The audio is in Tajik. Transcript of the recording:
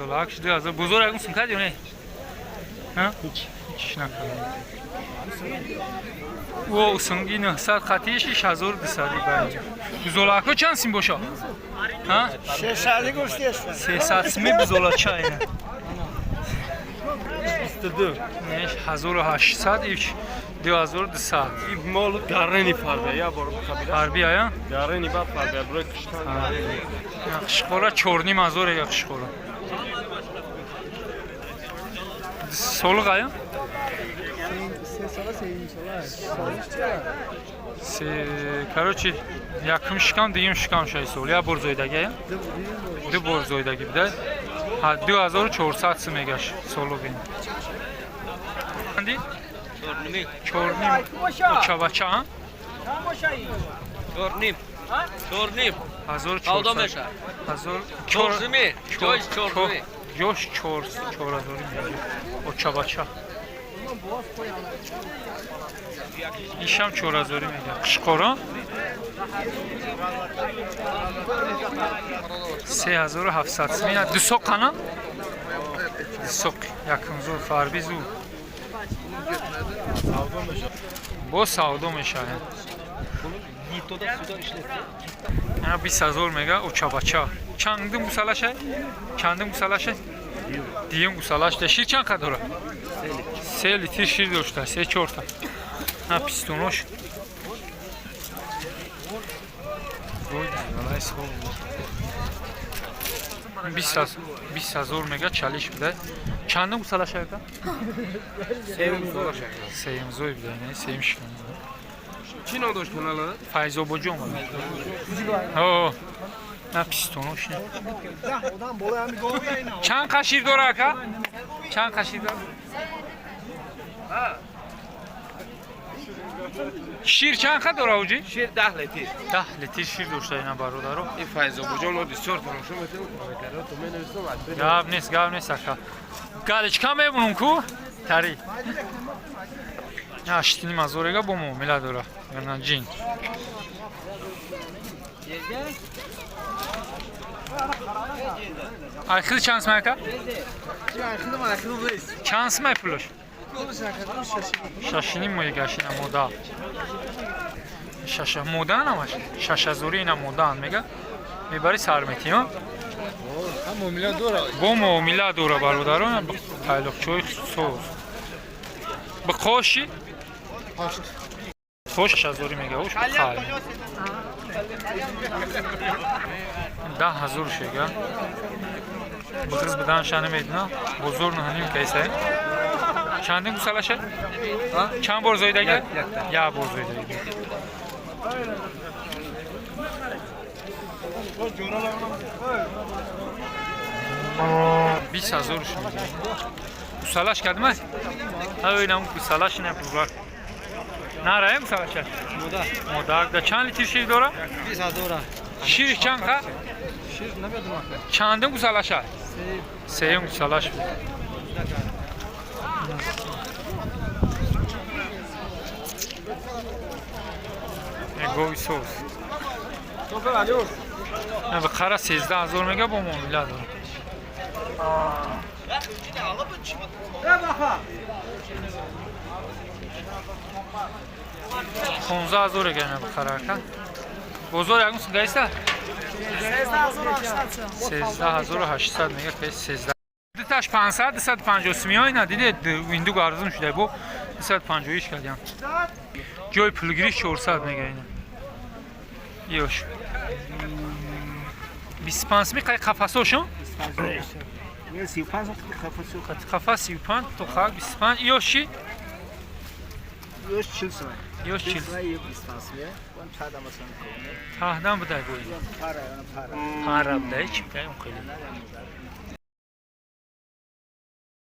Бузолаак 2000. Бузор ягон сум кард ё не? Ҳич. Ҳичиш накард. О, сунги 900 хати 6200 ба. Бузолако чанд сим боша? Ҳа? 600 гуфтест. 300 сими бузолача ина. 22. Не, 1800 ич 2200. Ин мол гарени фарбе, я бор қабила. Ҳарби ая? Гарени ба фарбе, барои киштан. Қишқора 4,5 ҳазор ега қишқора. Солиқ ая? 3 сола, 3,5 сола. Солиш чия? Се, короче, якум шикам, дуюм шикам шай сол. Я бор зоидаги ая? Ду бор зоидаги буда. Ҳа, 2400 сум егаш солуғин. Анди? 4,5. Очавача, а? 4,5. 4,5. 1400. Савдо меша. Ҳазор Чорсими. Ҷойш чорсими. Ҷош чор 4000 мега. Очавача. Ишам 4000 мега. Қишқора 3700 сум. Ина ду соқ қана? Ду соқ якум зур фарби зур. Бо савдо мешавад. Ина 20 000 мега очабача. Чандим гусалаша? Чандим гусалаша? Диюм гусалаш. Да шир чанд қад дора? 3 литр шир дошта, се чорта. На пистунош. Вой, валай сол. 20 000 мега чалиш буда. Чандим гусалаша ака? Сеюм зой буда, не сеюм шикан. Чӣ ном дошт канала? Файзобоҷон. О, на пистунош. Не. Чанд қа шир дора ака? Чанд қа шир дора? Шир чанд қа дора уҷи? Шир 10 литр. 10 литр шир дошта ина бародаро. Ин Файзобоҷон мо бисёр тамошо мекунем, комментариҳо то менависам. Гап нест, гап нест ака. Галечка мемонум ку? Тари. 8,5 ҳазор эга бо муомила дора. Ана ҷин. Ай хили чанд сум ака? Чанд сум ай пулош? 6,5 мои гашина мода. Шаша мода намаш? 6 ҳазори ина модаан мега. Мебари сар метӣ, ҳа? Бо муомила дора бародарон, тайлоқчои соз. Ба қоши? Қош 6 ҳазори мега, ош бихай. 10 ҳазор шега. Бихиз бидан ша намедина. Бозор наҳаним кайса. Чандин гусалаша? Чанд бор зоидага? Як бор зоидага. 20 ҳазор шуд. Гусалаш кардма? Ҳа, инам гусалаш ина бузар. Нарае гусалаша? Мода. Мода. Да чанд литр шир дора? 20 ҳазор. Шир чанд қа? Шир намедонам. Чандим гусалаша? Сеюм гусалаш буд. Гови соз. На бақара 13 000 мега бо муомила дора. 15 000 ега на бақара ака. Бозор ягон сум гаиста? 13 800 мега ки 13. Дуташ 500, 250 сумиҳо ина дидед, инду арзон шуда бо 250 кардям. Ҷои пулгириш 400 мега ина. Ёш. 25 суми қай қафасошон? 35 қафасу. Қафас 35 то хак 25 ёш чи? Ёш 40 сум. Ёш 40. 25 сум. Он чада масалан кунад. Таҳдан будай бо ин. Пара, пара. Пара будай чи будай он хеле.